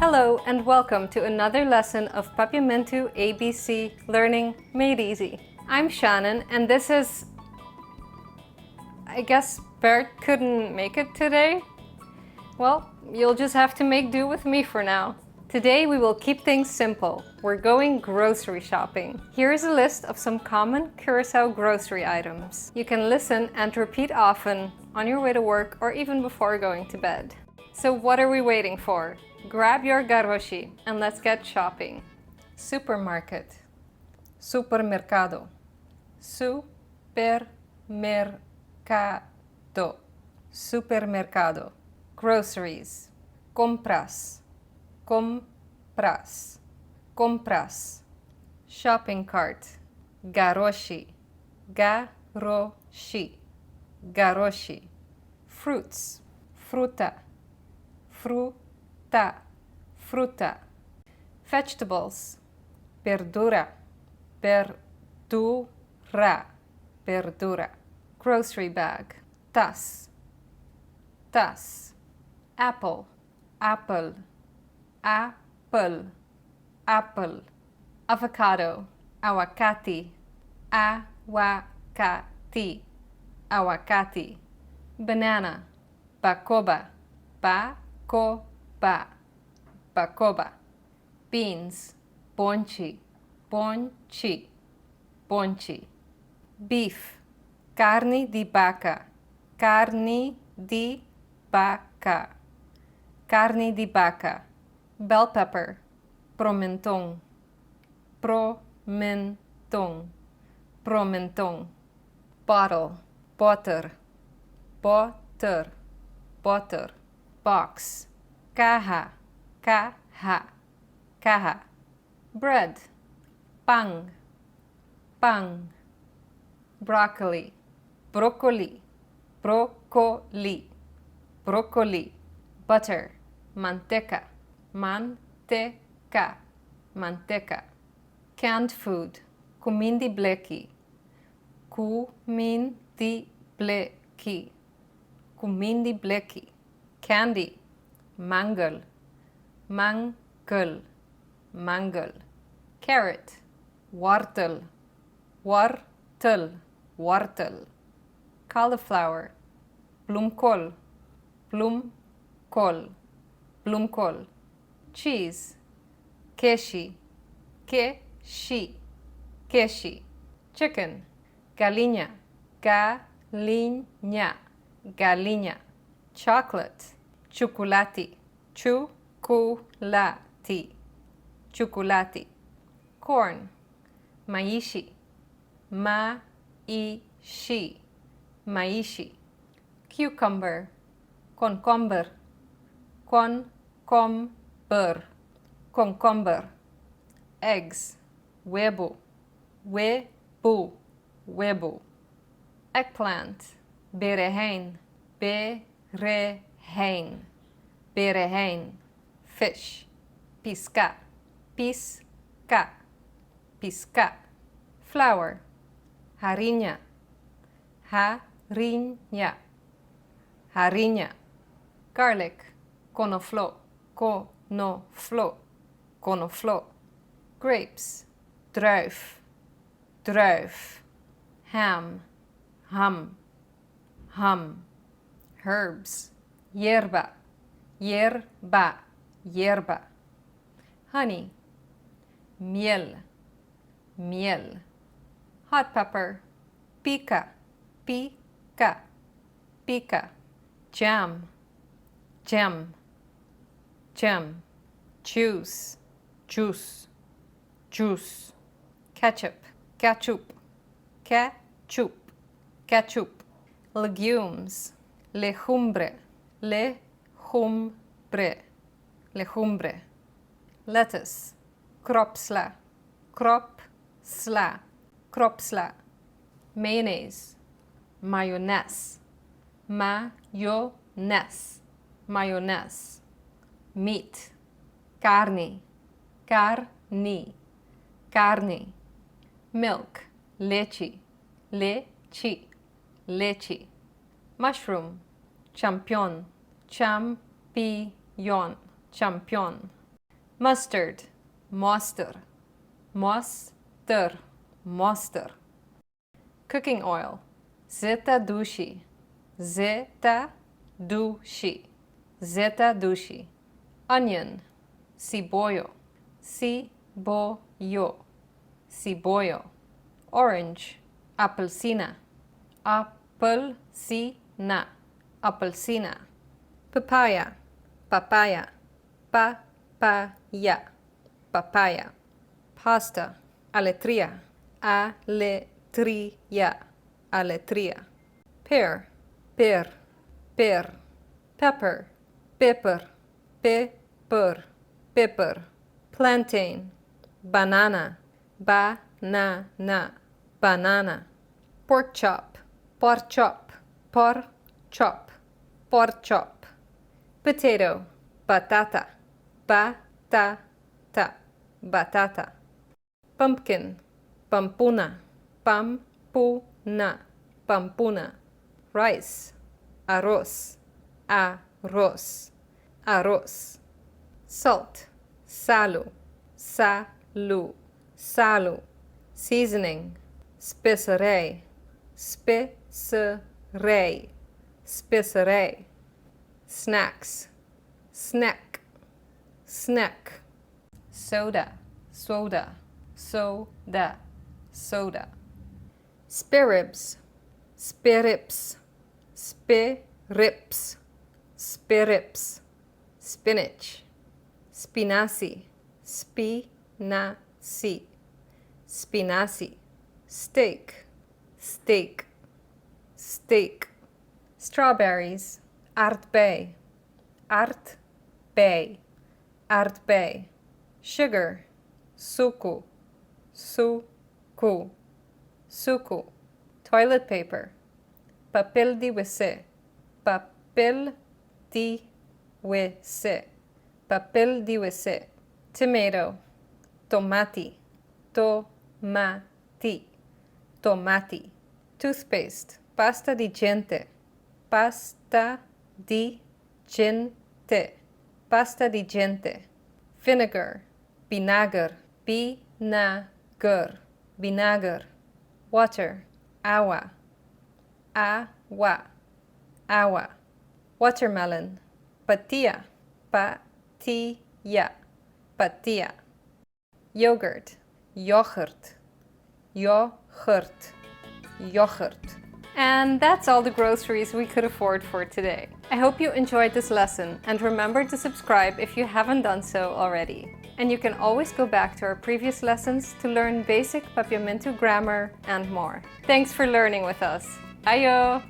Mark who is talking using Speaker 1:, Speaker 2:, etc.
Speaker 1: Hello and welcome to another lesson of Papiamento ABC Learning Made Easy. I'm Shannon and this is... I guess Bert couldn't make it today? Well, you'll just have to make do with me for now. Today we will keep things simple. We're going grocery shopping. Here is a list of some common Curacao grocery items. You can listen and repeat often on your way to work or even before going to bed. So what are we waiting for? Grab your garoshi and let's get shopping. Supermarket. Supermercado. Supermercado. Supermercado. Groceries. Compras. Compras. Compras. Shopping cart. Garoshi. Garoshi. Garoshi. Fruits. Fruta. Fruta. Fruta. Vegetables. Berdura. Berdura. Berdura. Grocery bag. Tas. Tas. Apple. Apple. Apple. Apple. Avocado. Awakati. Awakati. Awakati. Banana. Bakoba. Bakoba. Bakoba. Beans. Bonchi. Bonchi. Bonchi. Beef. Carni di baka. Carni di baka. Carni di baka. Bell pepper. Promenton. Promenton. Promenton. Bottle. Boter. Boter. Boter. Box. Caha. Caha. Caha. Bread. Pan. Pan. Broccoli. Broccoli. Broccoli. Broccoli. Butter. Manteca. Manteca. Manteca. Canned food. Kumind'i bleki. Kumind'i bleki. Kumind'i bleki. Candy. Mangel. Mangel. Mangel. Carrot. Wortel. Wortel. Wortel. Cauliflower. Bloemkool. Bloemkool. Bloemkool. Cheese. Keshi. Keshi. Keshi. Chicken. Galiña. Galiña. Galiña. Chocolate. Chukulati. Chukulati. Chukulati. Corn. Maishi. Maishi. Maishi. Cucumber. Concomber. Concomber. Concomber. Eggs. Webu. Webu. Webu. Eggplant. Berehein. Berehein. Berehein. Fish. Pisca. Pisca. Pisca. Flour. Hariña. Hariña. Hariña. Garlic. Konoflo. Konoflo. Konoflo. Grapes. Druif. Druif. Ham. Ham. Ham. Herbs. Yerba. Yerba. Yerba. Honey. Miel. Miel. Hot pepper. Pica. Pica. Pica. Jam. Jam. Jam. Juice. Juice. Juice. Ketchup. Ketchup. Ketchup. Ketchup. Legumes. Legumbre. Legumbre. Legumbre. Lettuce. Kropsla. Kropsla. Kropsla. Mayonnaise. Mayones. Mayones. Mayones. Meat. Carni. Carni. Carni. Milk. Lechi. Lechi. Lechi. Mushroom. Champion. Champion. Champion. Mustard, mòster, mòster, mòster. Cooking oil, zeta dushi, zeta dushi, zeta dushi. Onion, siboyo, siboyo, siboyo. Orange, apelsina, apelsina, apelsina. Papaya, papaya, papaya, papaya. Pasta, aletria, aletria, aletria. Pear, per, per. Pepper, peper, peper, peper. Plantain, banana, banana, banana. Pork chop, pork chop, pork chop, pork chop. Potato, batata, batata, batata. Pumpkin, pampuna, pampuna, pampuna. Rice, aros, aros, aros. Salt, salu, salu, salu. Seasoning, speserei, speserei, speserei. Snacks, snack, snack. Soda, soda, soda, soda. Spareribs, spareribs, spareribs, spareribs. Spinach, spinashi, spinashi, spinashi. Steak, steak, steak. Strawberries, aardbei, aardbei, aardbei. Sugar, suku, suku, suku. Toilet paper, papel di wc, papel di wc, papel di wc. Tomato, tomati, tomati, tomati. Toothpaste, pasta di djente, pasta di djente, pasta di djente. Vinegar, binager, binager, binager. Water, awa, awa, awa. Watermelon, patia, patia, patia. Yogurt, yoghurt, yoghurt, yoghurt. And that's all the groceries we could afford for today. I hope you enjoyed this lesson and remember to subscribe if you haven't done so already. And you can always go back to our previous lessons to learn basic Papiamento grammar and more. Thanks for learning with us. Ayo!